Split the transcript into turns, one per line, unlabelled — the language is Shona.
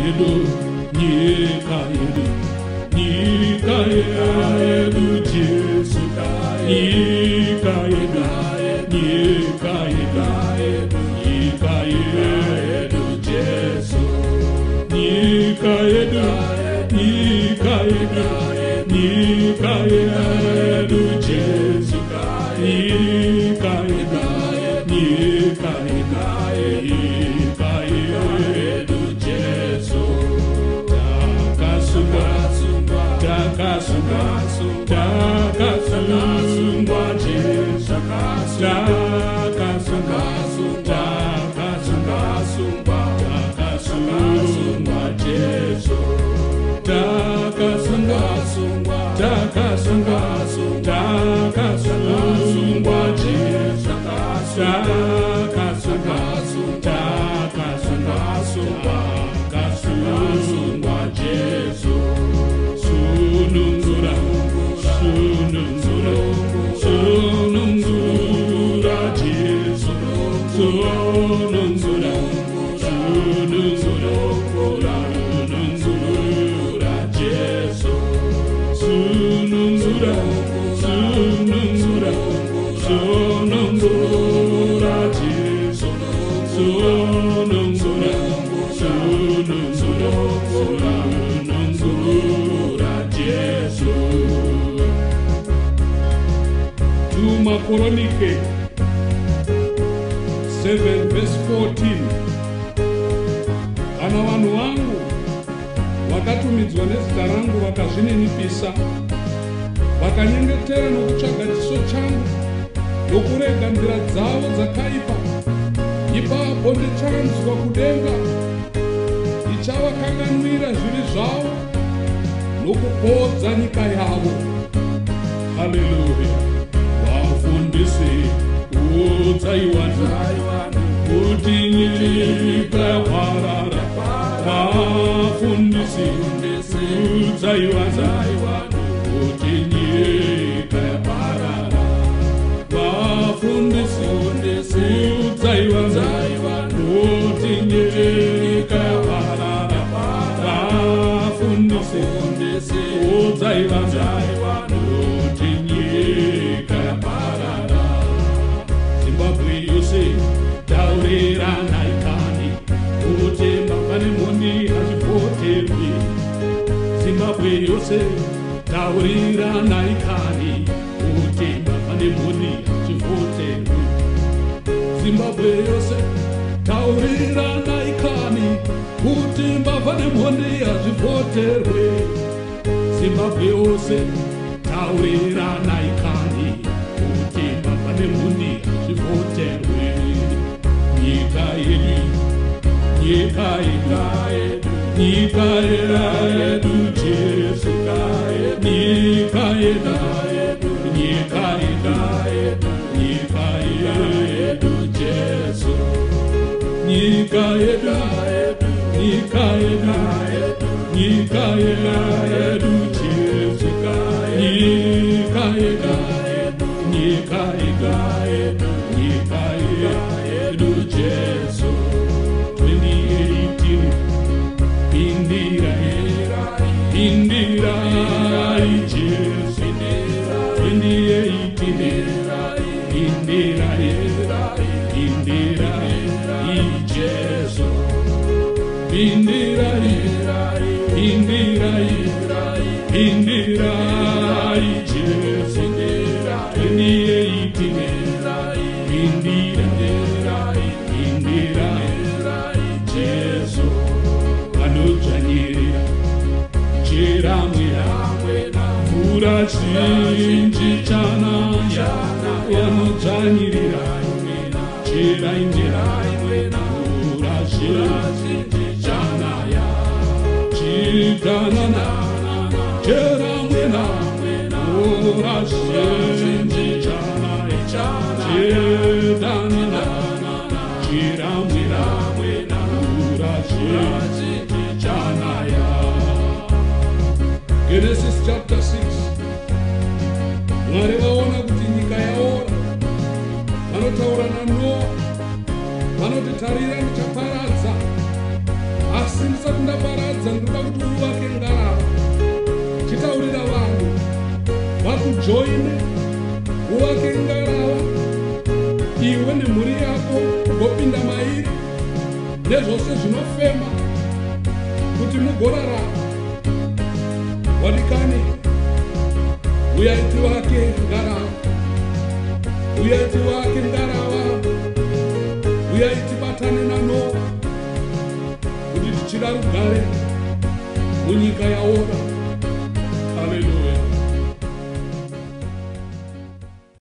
yedu, nyika yedu, nyika yedu Jesu, nyika yedu, nyika yedu, nyika yedu Jesu, nyika yedu, nyika yedu, nyika yedu Jesu, nyika yedu, nyika yedu, nyika yedu Jesu. Takasungwa, takasungwa, takasungwa Jesu, takasungwa, takasungwa, takasungwa Jesu, takasungwa, takasungwa, takasungwa Jesu, takasungwa, takasungwa, takasungwa Jesu. Sunungura, sunungura, sunungura Jesu, sunungura, sunungura, sunungura Jesu, sunungura, sunungura, sunungura Jesu, sunungura, sunungura, sunungura Jesu. 2 Makoronike 7 verse 14. Kana vanhu vangu vakatumidzwa nezita rangu vakazvininipisa, vakanyengetera nokutsvaga chiso changu, nokurega nzira dzavo dzakaipa, ipapo ndichanzwa kudenga, ndichavakanganwira zvivi zvavo nokupodza nyika yavo. Haleluya. Vafundisi, udzai vanhu kuti nyika yaparara. Vafundisi, udzai vanhu kuti nyika yaparara. Vafundisi, udzai vanhu kuti nyika yaparara. Vafundisi, udzai vanhu kuti nyika yaparara. Zimbabwe yose tauriranai kani kuti mbavha nemhondi hazvivhoterwi. Zimbabwe yose tauriranai kani kuti mbavha nemhondi hazvivhoterwi. Zimbabwe yose tauriranai kani kuti mbavha nemhondi hazvivhoterwi. Zimbabwe yose tauriranai kani kuti mbavha nemhondi hazvivhoterwi. Nyika yedu, nyika yedu, nyika yedu Jesu, nyika yedu, nyika yedu, nyika yedu Jesu, nyika yedu, nyika yedu, nyika yedu Jesu, nyika yedu, nyika yedu, nyika yedu Jesu. 2018 pindirai, pindirai Jesu, 2018 pindirai, pindirai Jesu, pindirai, pindirai, pindirai Jesu, 2018 pindirai, pindirai Jesu. Vanodzvanyirira chiramwira mvura zhinji chanaya, vanodzvanyirira chiraimwira mvura zhinji chanaya, chidanana chiramwira mvura zhinji chanaya, chidanana chiramwira mvura zhinji chanaya. Genesis chapter 6. Mwari vaona kuti nyika yaora, vanotaura naNoa, vanoti tarira ndichaparadza, asi Asi ndisati ndaparadza, ndinoda kuti uvake ngarava. Chitaurira vanhu vakujoine, uvake ngarava, iwe nemhuri yako ugopinda mairi, nezvose zvinofema, kuti mugorarama. Wadikani, uyai tivake ngarava, uyai tivake ngarava, uyai tibatane naNoa kuti tichida rugare munyika yaora.